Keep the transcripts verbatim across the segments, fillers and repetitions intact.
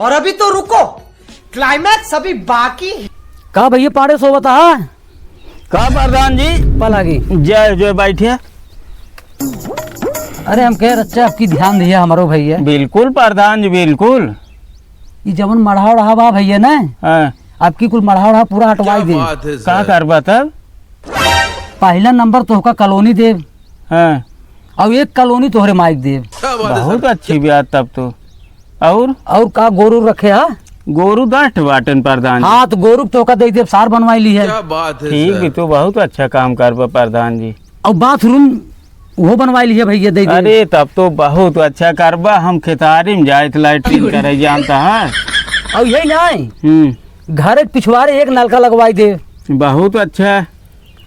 और अभी तो रुको, क्लाइमैक्स अभी बाकी है। का भइया पाड़े सोवत हा? का प्रधान जी? पल आगी। जय जय, बैठे। अरे हम कहे रच्चा, अबकी ध्यान दिया हमरो भइया। बिल्कुल प्रधान जी, बिल्कुल। ई जवन मढ़ा उढ़ा बा भइया ना, हाँ। अबकी कुल मढ़ा उढ़ा पूरा हटवाई दे। का करबा तब? पहिला नंबर तोहका कॉलोनी देब। हाँ। अउर एक कॉलोनी तोहरे माइक देब। बहुत अच्छी बात तब तो। अउर? अउर का गोरू रखे हा? गोरू दस ठे बाटेन प्रधान जी। हाँ, तो गोरू के तोहका दे देब, सार बनवाई लिहे। क्या बात है ठीक सर। भी तो बहुत अच्छा काम करबा प्रधान जी। अउर बाथरूम उहो बनवाई लिहे भइया, दे देब। अरे तब तो बहुत अच्छा करबा, हम खेतारी में जाइत लैट्रिन करे जानता है। अउर यही नाहीं, हम्म। घर के पिछवारे एक नलका लगवाई देब। बहुत अच्छा।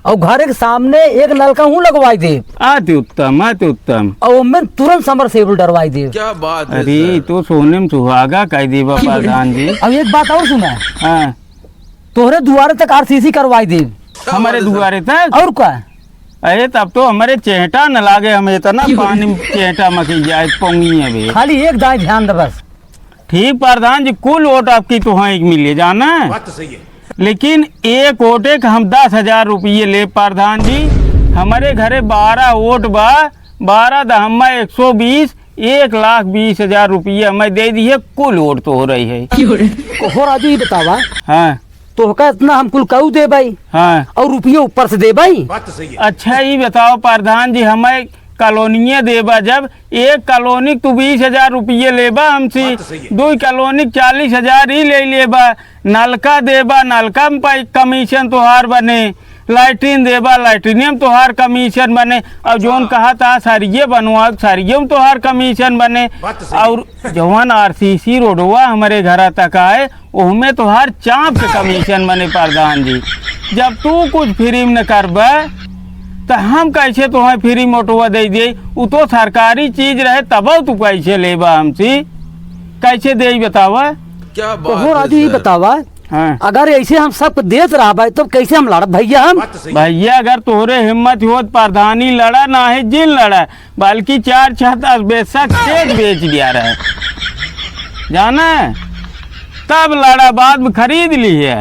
अउर घर के सामने एक नलका हूँ लगवाई देब। अति उत्तम, अति उत्तम। अउर ओमे तुरंत समरसेबल डरवाई देब। क्या बात है अरे, सर। तो सोने में सुहागा कह देबा प्रधान जी। अउर एक बात अउर सुना। हाँ। तोहरे दुआरे तक आरसीसी करवाई देब। हमरे दुआरे तक? अउर का? अरे, तब तो हमरे चेहटा न लागे, हम इतना पानी में चेहटा मखी जाए, पोंगी अबे। खाली एक दाई ध्यान दे बस। ठीक प्रधान जी, कुल वोट अबकी तोहई के मिले जाना। बात तो सही है। लेकिन एक वोटे के हम दस हजार रुपये लेब प्रधान जी। हमरे घरे बारह वोट बा, बारह दहम्मा एक सौ बीस, एक लाख बीस हजार रुपये हमें दे दिहे, कुल वोट तोहरइ है। कहो राजू, ई बतावा, हाँ। तोहका इतना हम कुल कऊ देबइ, हाँ। अउर रुपये ऊपर से देबइ। बात तो सही है। अच्छा, ई बताओ प्रधान जी, हमें कॉलोनिये देबा, जब एक कॉलोनी के तू बीस हजार रुपये लेबा हमसे, बात तो सही है। दुइ कॉलोनी के चालीस हजार ही ले लेबा, नलका देबा, नलका में पाई कमीशन तोहार बने, लैट्रिन देबा, लैट्रिन में तोहार कमीशन बने, अउर जौन हाँ। कहा था सरिये बनवा, सरिये में तोहार कमीशन बने, बात तो सही है। अउर जौन आरसीसी रोडवा हमरे घरा तक आए, ओहमे तोहार चाप के कमीशन बने प्रधान जी। जब तू कुछ फ्री में न करबे, त हम कैसे तोहे फ्री में ऑटोवा दे दे? उ तो सरकारी चीज रहे, तब तू कैसे लेबा हमसे? कैसे दे बतावा? क्या बात कहो है राजू, ये सर। बतावा, हाँ। अगर ऐसे हम सबको देत रहबे, तो कैसे हम लड़ब भइया हम? बात तो सही। भइया, अगर तोहरे हिम्मत होत, प्रधानी लड़ा, नाहीं जिन लड़ा, बल्कि चार छत असबेस्टस के बेच दिया रहे, जाना, तब लड़ा, बाद में खरीद लिहे।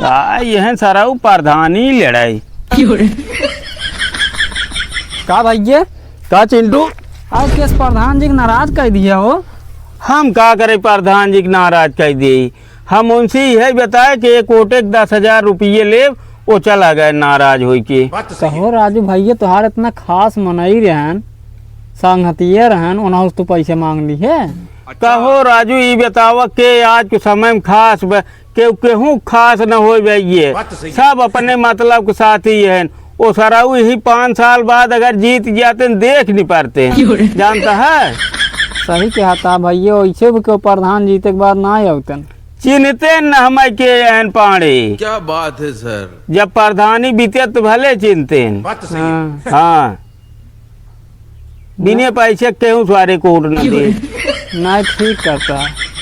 आ, यहन सरऊ प्रधानी लड़ाई। का भइया? का चिंटू? आज केस प्रधान जी के नाराज कइ दिहे हो? हम का करे प्रधान जी के नाराज कइ दिहे? हम उनसे यही बताए कि एक वोटे के दस हजार रुपये लेब, वो चला गए नाराज होइके। बात तो सही है। कहो राजू भइया, तोहार इतना खास मनई रहन, संगतिये रहन, उन्हों से तू पैसे मांग लिहे। अच्छा। कहो राजू, ई बतावा के आज के समय में खास ब-, केहू, केहू खास न होए भइया। बात तो सही है। सब अपने मतलब के साथी हैं। ओ सरऊ यही पाँच साल बाद अगर जीत जाते न, देख नहीं पाते हैं। जानता है? सही कहता भइया, वैसे भी केहू प्रधान जीते के बाद ना आवतन। चिन्हते न हमें के एहन पाड़े। क्या बात है सर। जब प्रधानी बीते तो भले चिन्हते हैं। बात तो सही है। हाँ। हाँ। बिने पैसे केहू सारे कोट न दे। ना, ठीक करता।